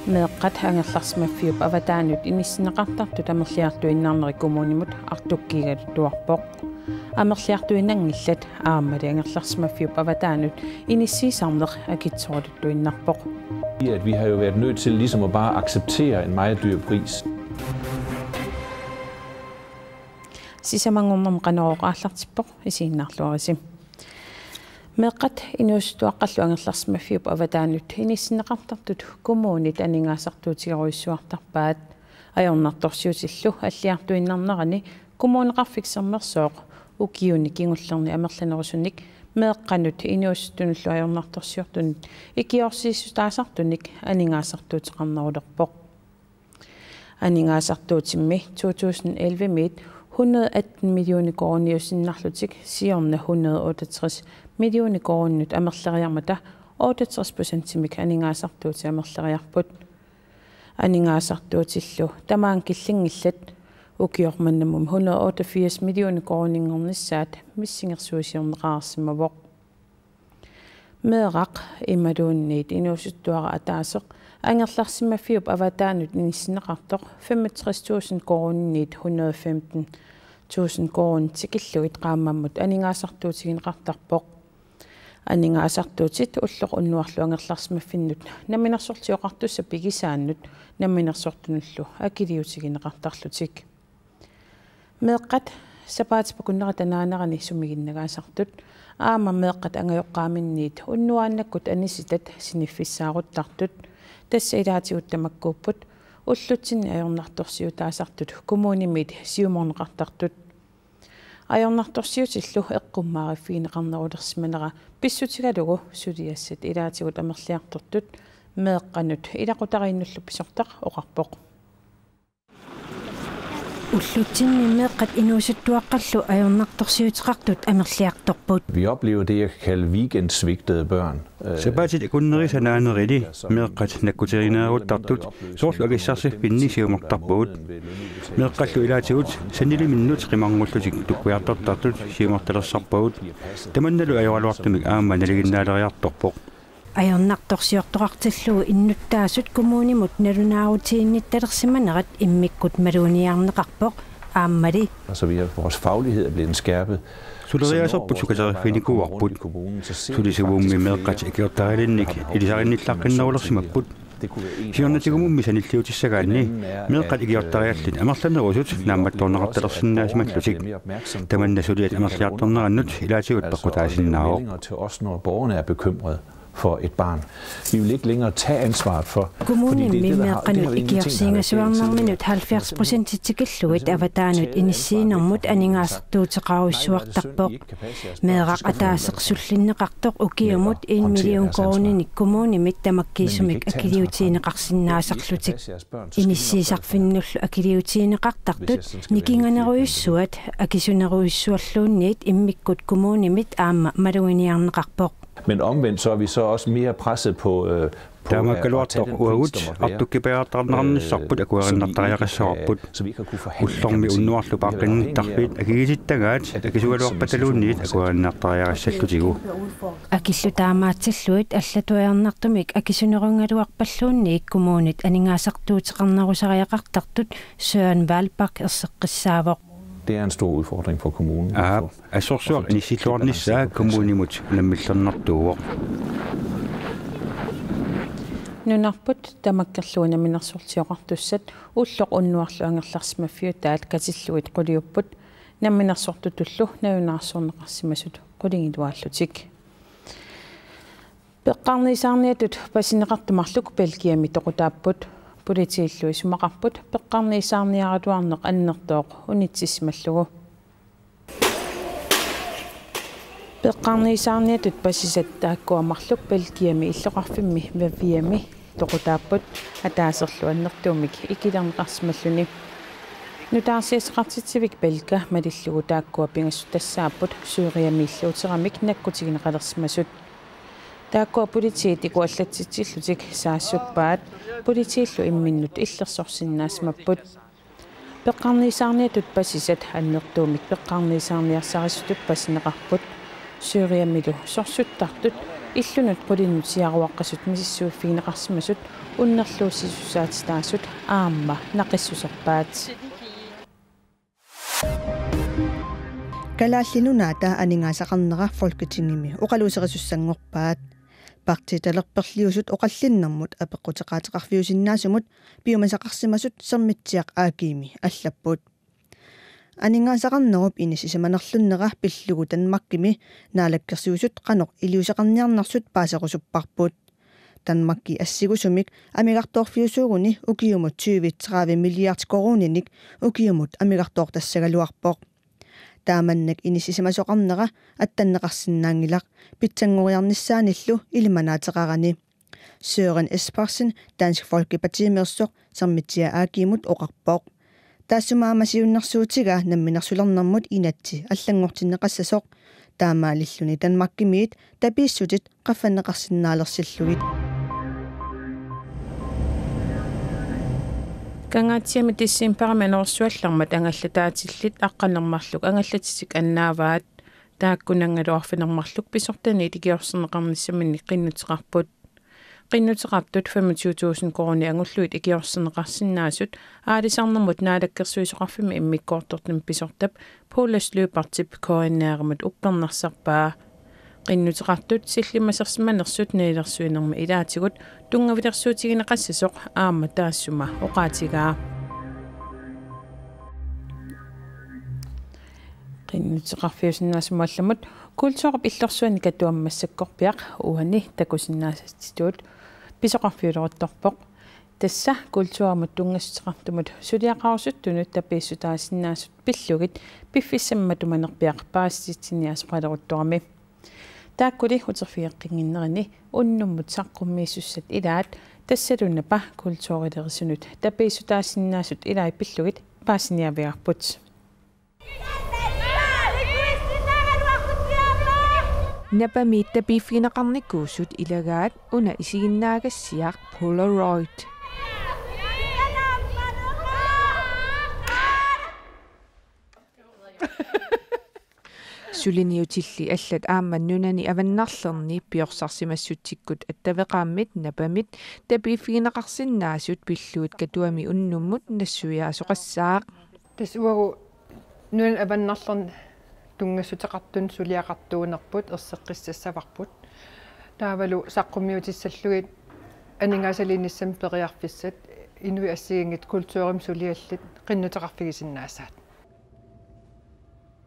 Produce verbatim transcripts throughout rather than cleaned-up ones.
Meeqqat angerlarsimaffiup avataanut inissinneqartartut amerliartuinnarnerat kommunimut artukkiigaluttuarpoq. Amerliartuinnanngillat aammali angerlarsimaffiup avataanut inissiisarneq akitsoraluttuinnarpoq. At vi har jo været nødt til ligesom at bare acceptere en meget dyr pris. Sisamanngornermi Qanorooq aallartippoq, isiginnaarluarisi. Meeqqat inuusuttuaqqallu angerlarsimaffiup avataanut inissinneqartartut kommunit aningaasartuutigerujussuartarpaat. Ajornartorsiutillu alliartuinnarnerani Kommuneqarfik Sermersooq ukiuni kingullerni amerlanerusunik meeqqanut inuusuttunullu ajornartorsiortunut ikiorsiissutaasartunik aningaasartuuteqarnerulerpoq. Aningaasartuutimmi to tusind elleve-miit hundrede atten millioner koruuniusinnarlutik siorna hundrede otteogtres millioner koruunit amerleriarmata otteogtres procentimik aningaasartuutit amerleriarput. Aningaasartuutillu tamaanga killinngillat, ukioq mannamut hundrede otteogfirs millioner koruuninngornissaat missingersuisoqarsimavoq. Meeraq imaluunniit inuusuttuaraq ataaseq angerlarsimaffiup avataanut inissinneqartoq femogtres tusind koruuniniit hundrede femten tusind koruunit tikillugit qaammammut aningaasartuutigineqartarpoq. Aningaasartuutit ulloq unnuarlu angerlarsimaffinnut namminersortioqartussat pigisaannut namminersortunullu akiliutigineqartarlutik. Meeqqat sapaatip akunnerata naanerani sumiginnagaasartut aamma meeqqat angajoqqaaminniit unnuaannakkut anisitat siniffissaaruttartut, tassa ilaatigut tamakkuupput ullutsinni ajornartorsiutaasartut kommunimiit siumorneqartartut. Ajornartorsiutillu eqqummaariffigineqarnerulersimanera pissutigalugu suliassat ilaatigut amerliartortut meeqqanut ilaqutariinnullu pisortaq oqarpoq. Ullutsinni meeqqat inuusuttuaqqallu ajornartorsiuteqartut amerliartorput. Vi oplever det, jeg kan kalde weekendsvigtede børn. Sapaatit akunnerisa naanerani meeqqat nakkuterineeruttartut soorlu akissarsiffinni siumortarpagut. Meeqqallu ilaatigut saniliminnut qimarngullutik tukkujartortartut siumortalersarpagut. Tamannalu ajoraluartumik aamma nalinginnaaleriartorpoq. Ajornartorsiortoqartillugu innuttaasut kommunimut nalunaarutiginnittalersimanerat immikkut maluginiarneqarpoq aammali. Så vi er, vores faglighed er blevet skærpet. Suleriaaserput sukateriffiginikuuarput. Sulisivummi meeqqat ikiortarilinnik ilisarinnilaaqqinnerulersimapput. Siornatigumummi sanilliutissagaanni meeqqat ikiortariallit amerlanerusut naammattoorneqartalersinnaasimallutik. Tamanna suliat amerliartornerannut ilaatigut peqqutaasinnaavoq. Til os, når borgerne er bekymrede for et barn. Vi vil ikke længere tage ansvaret for, fordi det er Kommunimmi det, der har, det har meeqqanut vi ingenting, der har været galt til. Ikiorsiingasuarnerminut halvfjerds procent tikillugit avataanut inissiinermut aningaasartuuteqarujussuartarpoq. Meeraq ataaseq sullinneqartoq ukiumut en million koruuninik kommunimit tamakkiisumik akiliutigineqarsinnaasarlutik. Inissiisarfinnullu akiliutigineqartartut nikinganerujussuat akisunerujussuarluunniit immikkut kommunimit aamma maluginiarneqarpoq. Men omvendt så er vi så også mere presset på, øh, på at, at tage den pris, der måtte være. Taamaakkaluartoq uagut artukkipajaartarneqarnissarput akuerinnartariaqassavarput. Ullormi unnuarlu paaqqinnittarfiit akigitittagaat akisugaluarpataluunniit akuerinnartariaqassallutigu. Akillu taamaatsillugit allatut ajornartumik akisunerugaluarpalluunniit kommunit aningaasartuuteqarnerusariaqartartut Søren Wahlbach erseqqissaavoq. Det er en stor udfordring for kommunen. Aap, assorsuaq inissilluarnissaa kommunimut unammillernartuuvoq. Nunarput tamakkerlugu namminersortioqartussat ulloq unnuarlu angerlarsimaffiutaat katillugit quliupput, namminersortutullu nalunaarsorneqarsimasut qulingiluaallutik. Peqqarniisaarniatut pasineqartut marluk Belgiami toqutaapput. Politiillu isumaqarput peqqarniisaarniaraluarneq annertooq unitsissimallugu. Peqqarniisaarniatut pasisat taakkua marluk Belgiami illoqarfimmi Vaviami toqutaapput, ataaserlu annertuumik ikilerneqarsimalluni. Nutaarsiassaqartitsivik Belka malillugu taakkua pingasut tassaapput Syriamiillu uteramik nakkutigineqalersimasut. Taakkua politiit ikuallatsitsillutik saassuppaat, politiillu imminnut illersorsinnaasimapput. Peqqarniisaarniatut pasisat annertuumik peqqarniisaarniarsarisutut pasineqarput. Syrimilu sorsuttartut illunut qulinnut siaruaqqasut misissuiffigineqarsimasut unnerluussisussaatitaasut aamma naqissuserpaat. Kalaallit Nunaata aningaasaqarnera Folketingimi oqaluuserisussanngorpaat. Partiitalerperliusut oqallinnermut apeqquteqaateqarfiusinnaasumut piumasaqarsimasut Sermitsiaq A G-mi allapput. Aningaasaqarnerup inissisimanerlunnera pillugu Danmarkimi Naalakkersuisut qanoq iliuuseqarniarnersut paaserusupparput. Danmarki assigusumik amigartoorfiusuuguni ukiumut tyve tredive milliard koruuninik ukiumut amigartoortassagaluarpoq. Taamannak inissisimasoqarnera attanneqarsinnaanngilaq pitsanngoriarnissaanillu ilimanaateqarani. Søren Espersen, Dansk Folkepartimeersoq, Sermitsiaq A G-mut oqarpoq. Taassuma aamma siunnersuutigaa namminersulernermut inatsit allanngortinneqassasoq. Taamaalilluni Danmarkimiit tapiissutit qaffanneqarsinnaalersillugit. Kangaatsiami decembarimi anorersuallarmat angallataatillit aqqaneq-marluk angallatitik annaavaat. Taakkunanngalu arfineq-marluk pisortaniit ikiorserneqarnissaminnik qinnuteqarput. Qinnuteqartut femogtyve tusind koruunit angullugit ikiorserneqarsinnaasut Aalisarnermut Naalakkersuisoqarfimmi immikkoortortami pisortap Poulsen Lyberthip K N R-imut uppernarsarpaa. Qinnuteqartut sillimmasersimanersut nalilersuinermi ilaatigut tunngavilersuutigineqassasoq aamma taassuma oqaatigaa. Qinnuteqarfiusinnaasumut allamut kulturip illorsuani Katuami massakkorpiaq uani takusinnaasatsitut pisoqarfiuleruttorpoq. Tassa kulturimut tunngassuteqartumut suliaqarusuttunut tapiissutaasinnaasut pillugit piffissami matumanerpiaq paasititsiniaasoqaleruttorami. Taakkuli uterfigeqqinnginnerini unnummut saqqummiisussat ilaat tassalu Napa kulturilerisunut tapiissutaasinnaasut ilai pillugit paasiniaavigaarput. Napamiit tapiiffigineqarnikuusut ilagaat una isiginnaagassiaq Polaroid. Suliniutilli allat aamma nunani avannarlerni piorsarsimassutsikkut attaveqaammit Napamit tapiiffigineqarsinnaasut pillugit Katuami unnummut nassuiaasoqassaaq. Tassa uagut nunani avannarlerni tunngassuteqartunut suliaqartuunerput erseqqissassavarput. Taavalu saqqummiutissallugit aningaasaliinissamut periarfissat inuit assigiinngitsut kulturimut suliallit qinnuteqarfigisinnaasaat.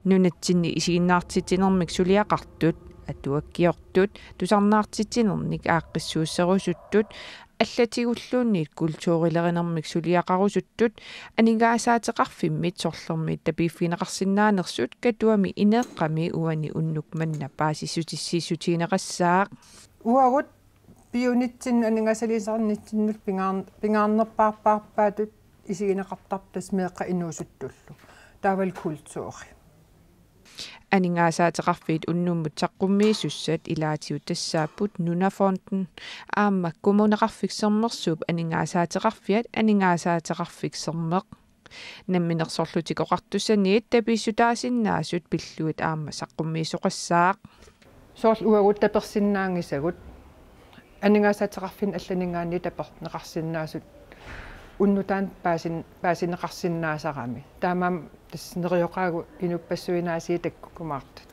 Nunatsinni isiginnaartitsinermik suliaqartut, atuakkiortut, tusarnaartitsinernik aaqqissuusserusuttut, allatigulluunniit kulturilerinermik suliaqarusuttut, aningaasaateqarfimmit sorlermiit tapiiffigineqarsinnaanersut Katuami ineeqqami uani unnuk manna paasissutissiissutigineqassaaq. Uagut piunitsinnut aningaasaliisarnitsinnut pingaar-, pingaarnerpaarpaarpaatut isigineqartarput tassa meeqqat inuusuttullu. Taavalu kulturi. Aningaasaateqarfiit unnummut saqqummiisussat ilaatigut tassaapput Nunafonden aamma Kommuneqarfik Sermersuup aningaasaateqarfiat Aningaasaateqarfik Sermeq. Namminersorlutik Oqartussaniit tapiissutaasinnaasut pillugit aamma saqqummiisoqassaaq. Soorlu uagut tapersinnaanngisagut aningaasaateqarfinni allaninngaanniit taperneqarsinnaasut unnutaan paasin-, paasineqarsinnaasarami. Taamaammat tassa neriuqaagut inuppassuit aasiit takkukkumaartut.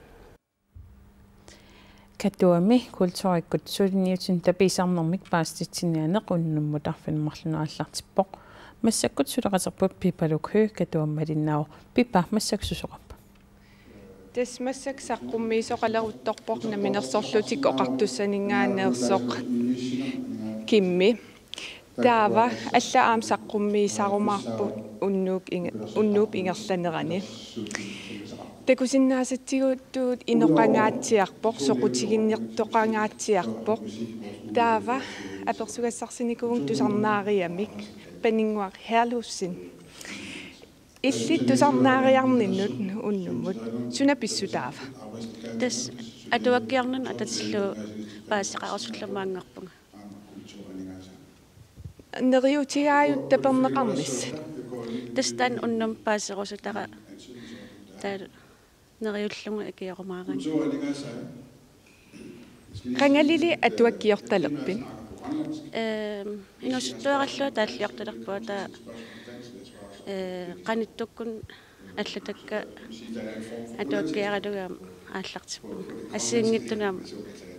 Katuami kulturikkut suliniutinut tapiisarnermik paasititsiniaaneq unnummut arfineq-marlunut aallartippoq. Massakkut suleqaterput Pipaluk Høegh Katuami malinnaavoq. Pipa, massakkut susoqarpa? Tassa massakkut saqqummiisoqaleruttorpoq Namminersorlutik Oqartussaninngaanneersoq Kimmi. Taava alla aamma saqqummiissarumaarput unnuup inge-, unnuup ingerlanerani. Takusinnaasatsigut inoqangaatsiarpoq, soqutiginnertoqangaatsiarpoq. Taava apersugassarsinikuuvunga tusarnaariamik Paninnguaq Herlufsen. Illit tusarnaariarninnut unnummut suna pissutaava? Tassa atuakkiornernut atatillugu paasisaqarusullugu maanngarpunga. Neriuutigaajut taperneqarnissat? Tassa taanna unnummut paasiserusutara taavalu Neriullugu akiorumaarami. Qangalili atuakkiortalerpit? Ehm, inuusuttuaralluta taalliortalerpugut, eh, qanittukkut allatakka atuakkiaralugu aamma aallartippugut. Assigiinngitsunik aamma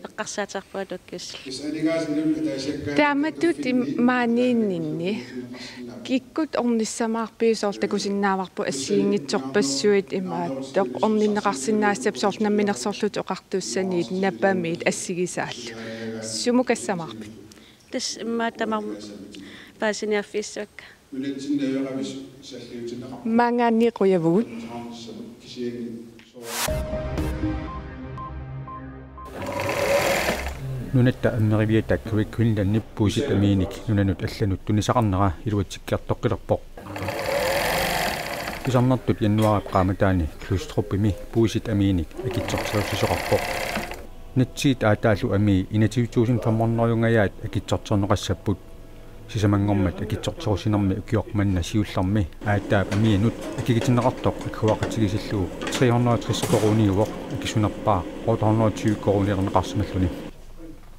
eqqarsaateqarpugut atuakkiussalluta. Taamatut im-, maaniinninni. Kikkut ornissamaarpit, soorlu takusinnaavarput assigiinngitsorpassuit imaattoq orninneqarsinnaassapput, soorlu namminersorlutik oqartussaniit, napamiit assigisaallu. Sumukassaarpit? Tassa immaqa tamarmik paasiniarfissavakka. Maanngaanniit qujavugut. Nunatta ammeriviata Great Greenlandip puisit amiinik nunanut allanut tunisaqarnera iluatsikkiartoqqilerpoq. Pisarnertut januaarip qaammataani Glostrupimi puisit amiinik akitsorterussisoqarpoq. Natsiit aataallu amii enogtyve tusind fem hundrede-ungajaat akitsorterneqassapput. Sisamanngormat akitsorterussinermi ukioq manna siullermi aataap amianut akigitinneqartoq agguaqatigiissillugu tre hundrede og tres koruuniuvoq, akisunerpaaq otte hundrede og tyve koruunilerneqarsimalluni.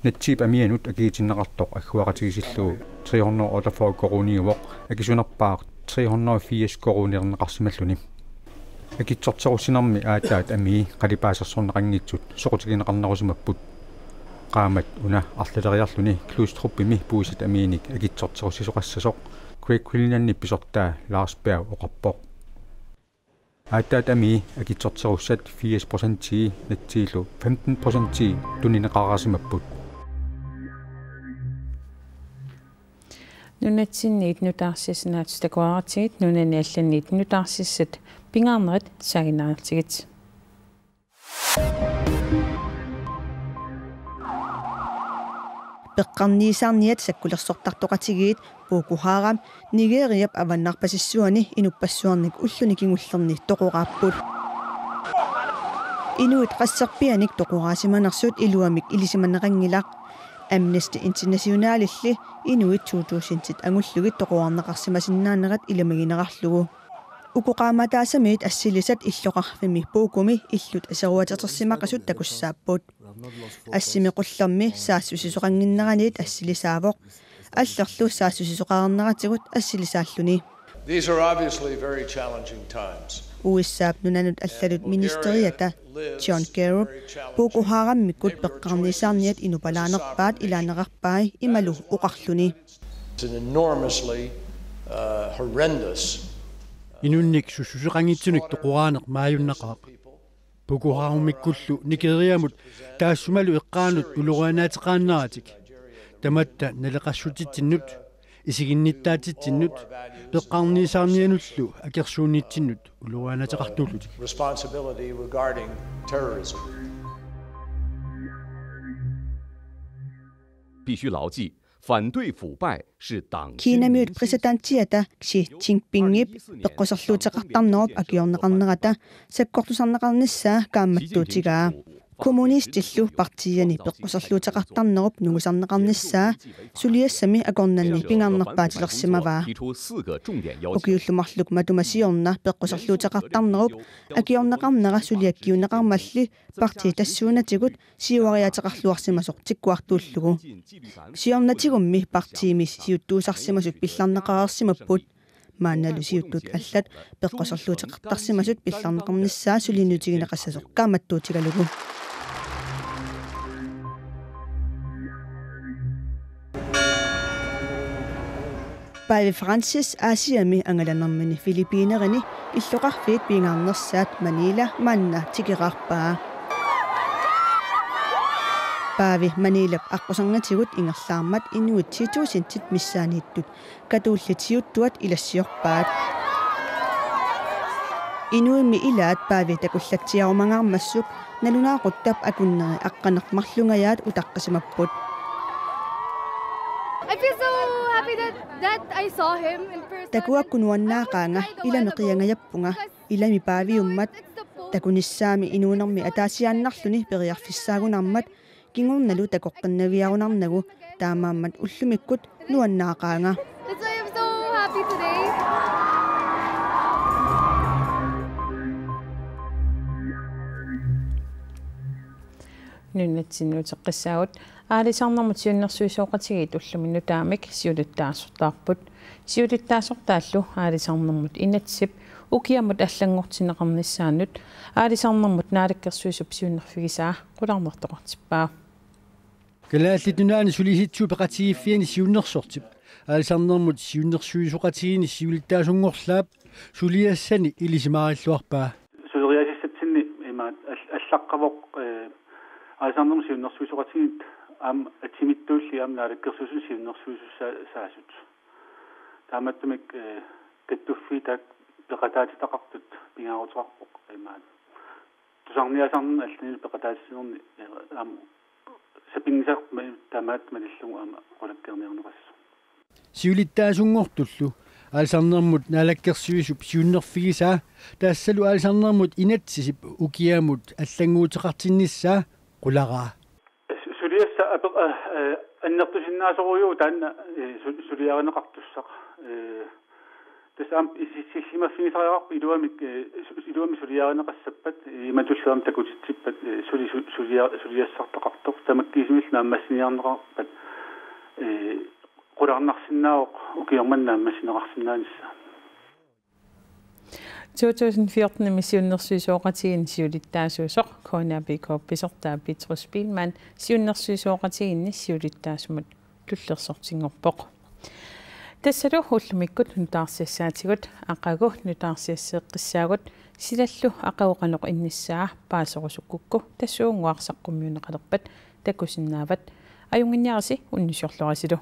Natsiip amianut akigitinneqartoq agguaqatigiissillugu tre hundrede og otteogfyrre koruuniuvoq, akisunerpaaq tre hundrede og firs koruunilerneqarsimalluni. Akitsorterussinermi aataat amii qalipaasersorneqanngitsut soqutigineqarnerusimapput. Qaammat una arlaleriarluni Glostrupimi puisit amiinik akitsorterussisoqassasoq Great Greenlandip pisortaa Lars Berg oqarpoq. Aataat amii akitsorterussat firs procentii natsiillu femten procentii tunineqareersimapput. Nunatsinniit nutaarsiassat naatsutaq takuaratsigu, nunani allaniit nutaarsiassat pingaarnerit saaginaartigit. Peqqarniisaarniat sakkulersortartoqatigiit Boko Haram Nigeriap avannarpasissuani inuppassuarnik ulluni kingullerni toqoraapput. Inuit qasserpianik toqoraasimanersut iluamik ilisimaneqanngilaq. Amnesty Internationalilli inuit to tusindit angullugit toqorarneqarsimasinnaanerat ilamigineqarlugu. Uku qaammataassamiit assilisat illoqarfimmi Bokomi illut aseruatersimaqasut takussaapput. Assimi qullermi saassussisoqannginneraniit assilisaavoq. Allerlu saassussisoqarneratigut assilisaalluni. These are obviously very challenging times. U S A-p nunanut allanut ministeriata John Kerry Boko Haramikkut peqqarniisaarniat inupalaanerpaat ilaaneqarpai imalu oqarluni. It's an enormously, uh, horrendous, uh, inunnik sussuseqanngitsunik toqoraaneq maajunnaqaaq. Boko Haramikkullu Nigeriamut taassumalu eqqaanut ulorianaateqaannaratik. Tamatta naleqassutitsinnut, isiginnittaatitsinnut, peqqarniisaarnianullu akersuunnitsinnut ulorianaateqartuullutik. Responsibility regarding terrorism. 必须牢记，反对腐败是党军 Kinamiut præsidentiata Xi Jinpingip peqqusserluuteqartarnerup akiorneqarnerata sakkortusarneqarnissaa kaammattuutigaa. Kommunistillu partiiani peqqusserluuteqartarnerup nungusarneqarnissaa suliassami akornanni pingaarnerpaatilersimavaa. Ukiullu marluk matuma siorna peqqusserluuteqartarnerup akiorneqarnera suliakkiunneqarmalli partiit tassuunatigut siuariaateqarluarsimasoq tikkuartuullugu. Siornatigummi partiimi siuttuusarsimasut pillarneqareersimapput. Maannalu siuttut allat peqqusserluuteqartarsimasut pillarneqarnissaa suliniutigineqassasoq kaammattuutigalugu. Pave Francis Asiami angalanermini Filippinerini illoqarfiit pingaarnersaat Manila manna tikeraarpaa. Pave Manilap aqqusernatigut ingerlaarmat inuit ti tusindit missaanniittut katuullit siuttuat ilassiorpaat. Inuimmi ilaat Pave takullatsiarumangaarmassuk nalunaaquttap akunneri aqqaneq-marlungajaat utaqqisimapput. I feel so happy that, that I saw him in person. Takuakku nuannaaqaanga, ilami qiangajappunga, ilami Paviummat. Takunissaami inuunermi ataasiaannarluni periarfissaagunarmat, kingornalu takortannaviarunarnagu, taamaammat ullumikkut nuannaaqaanga. That's why I'm so happy today. Nunatsinni uteqqissaagut aalisarnermut siunnersuisoqatigiit ullumi nutaamik siulittaasortaarput. Siulittaasortaallu aalisarnermut inatsisip ukiamut allanngortinneqarnissaanut aalisarnermut naalakkersuisup siunnerfigisaa qularnartoqartippaa. Kalaallit Nunaanni Sulisitsisut Peqatigiiffianni siunnersortip aalisarnermut siunnersuisoqatigiinni siulittaasunngorlaap suliassani ilisimaarilluarpaa. Suleriaasissatsinni imaat al-, allaqqavoq, eh, aalisarnermut siunnersuisoqatigiit aamma atsimituulli aamma naalakkersuisut siunnersuisussaasut. Taamaattumik, eh, kattuffiit taakku peqataatitaqartut pingaaruteqarpoq imaat. Tusarniaasarnerni allanilu peqataatitsinerni, eh, aamma sapinngisaq ma-, tamaat malillugu aamma qulakkeerniarneqassasoq. Siulittaasunngortullu aalisarnermut naalakkersuisup siunnerfigisaa tassalu aalisarnermut inatsisip ukiamut allannguuteqartinnissaa qularaa. Su-, suliassaq ape-, eh, eh, annertusinnaasorujuuvoq taanna, eh, su-, suliarineqartussaq. Eh, tassa aamma isi-, sillimaffigisariaqarpoq iluamik, eh, su-, iluamik suliarineqassappat, eh, imatullu aamma takutitsippat, eh, suli-, su-, sulia-, suliassartaqartoq tamakkiisumillu naammassiniarneqarpat, eh, qularnarsinnaavoq ukioq manna naammassineqarsinnaanissaa. To tusind fjorten-imi siunnersuisoqatigiinni siulittaasuusoq K N A P K-p pisortaa Petrus Biilmann siunnersuisoqatigiinni siulittaasumut tullersortinngorpoq. Tassalu ullumikkut nutaarsiassaatigut. Aqagu nutaarsiasseeqqissaagut, silallu aqagu qanoq innissaa paaserusukkukku tassuunnguaq saqqummiunneqalerpat takusinnaavat. Ajunnginniarisi, unnussiorluarisilu.